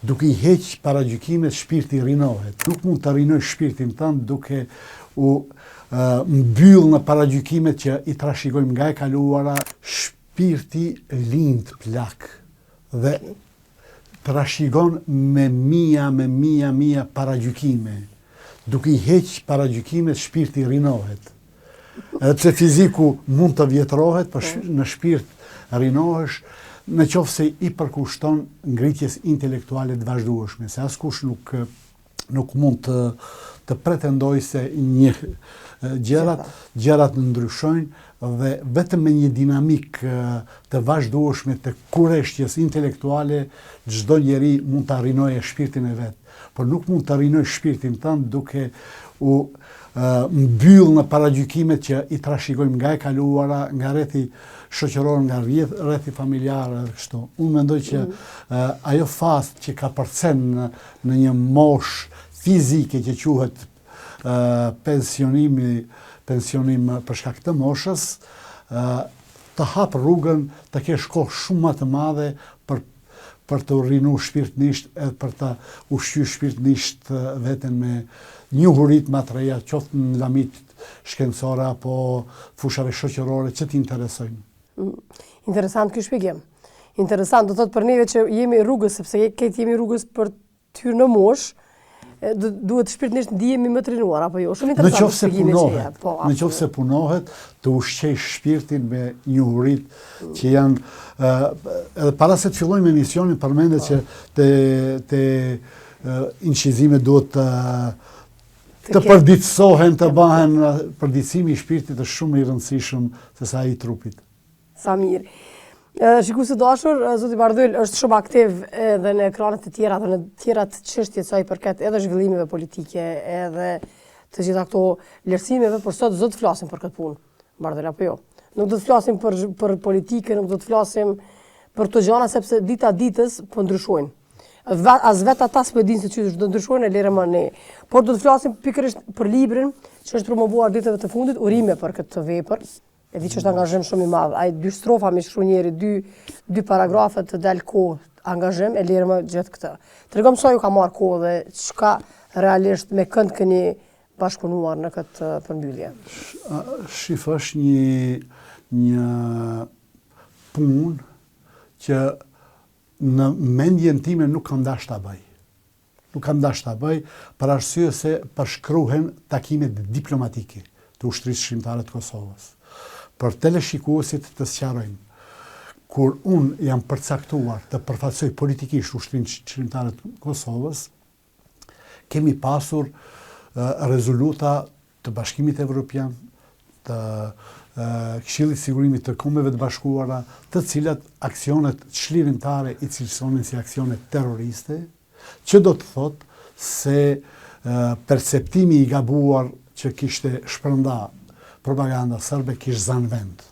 Duke i heq paragjykimet shpirti rinohet. Nuk mund të rinojsh shpirtin tënd duke u mbyll në paragjykimet që i trashëgojmë nga e kaluara. Shpirti lind plak dhe trashëgon me mija, me mija, mija paragjykime. Duke i heq paragjykimet shpirti rinohet. Edhe pse fiziku mund të vjetrohet, por po në shpirt rinohesh, në qoftë se i përkushton ngritjes intelektuale të vazhdueshme, se askush nuk nuk mund të të pretendojë se njeh gjërat, gjërat ndryshojnë dhe vetëm me një dinamikë të vazhdueshme të kureshtjes intelektuale çdo njeri mund ta rinojë shpirtin e vet. Por nuk mund të rinojsh shpirtin tënd duke u mbyll në paragjykimet që i trashëgojmë nga e kaluara, nga rrethi shoqëror, nga rrethi familjar edhe kështu. Unë mendoj që mm. ajo fazë që kapërcen në, në një moshë fizike që quhet pensionimi, pensionim për shkak të moshës, të hap rrugën të kesh kohë shumë më të madhe për për të rinu shpirtnisht edhe për të ushqy shpirtnisht veten me njohuritë më të reja, qoftë në lamitë shkencore apo fushave shoqërore që të interesojnë. Mm, interesant ky shpjegim. Interesant, do thotë për neve që jemi rrugës, sepse këtë jemi rrugës për të hyrë në moshë, duhet shpirtnisht ndihemi më të rinuar apo jo? Shumë interesant. Në qoftë se punohet, po, në qoftë se punohet të ushqejsh shpirtin me njohuritë mm. që janë edhe para se të fillojmë emisionin përmende po. që te te incizimet duhet të të përditësohen, të bëhen përditësimi i shpirtit është shumë i rëndësishëm se sa i trupit. Sa mirë. Shikues të dashur, zoti Bardhyl është shumë aktiv edhe në ekranet e tjera dhe në tjerat çështje sa i përket edhe zhvillimeve politike, edhe të gjitha këto vlerësimeve, por sot s'do të flasim për këtë punë, Bardhyl, apo jo. Nuk do të flasim për, për politikë, nuk do të flasim për këto gjana, sepse dita ditës po ndryshojnë. As vetë ata s'po e dinë se qysh do ndryshojnë e lere më ne. Por do të flasim pikërisht për librin që është promovuar ditëve të fundit, urime për këtë vepër. E di që është angazhim shumë i madh. Ai dy strofa me shkru njeri, dy dy paragrafe të del kohë angazhim e lere më gjithë këtë. Tregom sa ju ka marrë kohë dhe çka realisht me kënd keni bashkëpunuar në këtë përmbyllje. Shif është një një punë që në mendjen time nuk kam dashtë ta bëj. Nuk kam dashtë ta bëj, për arsye se përshkruhen takimet diplomatike të Ushtrisë Çlirimtare të Kosovës. Për teleshikuesit të sqarojmë, kur unë jam përcaktuar të përfaqësoj politikisht Ushtrinë Çlirimtare të Kosovës, kemi pasur rezoluta të Bashkimit Evropian, të Këshillit të Sigurimit të Kombeve të Bashkuara, të cilat aksionet çlirimtare i cilësonin si aksione terroriste, që do të thotë se perceptimi i gabuar që kishte shpërnda propaganda serbe kish zanë vend.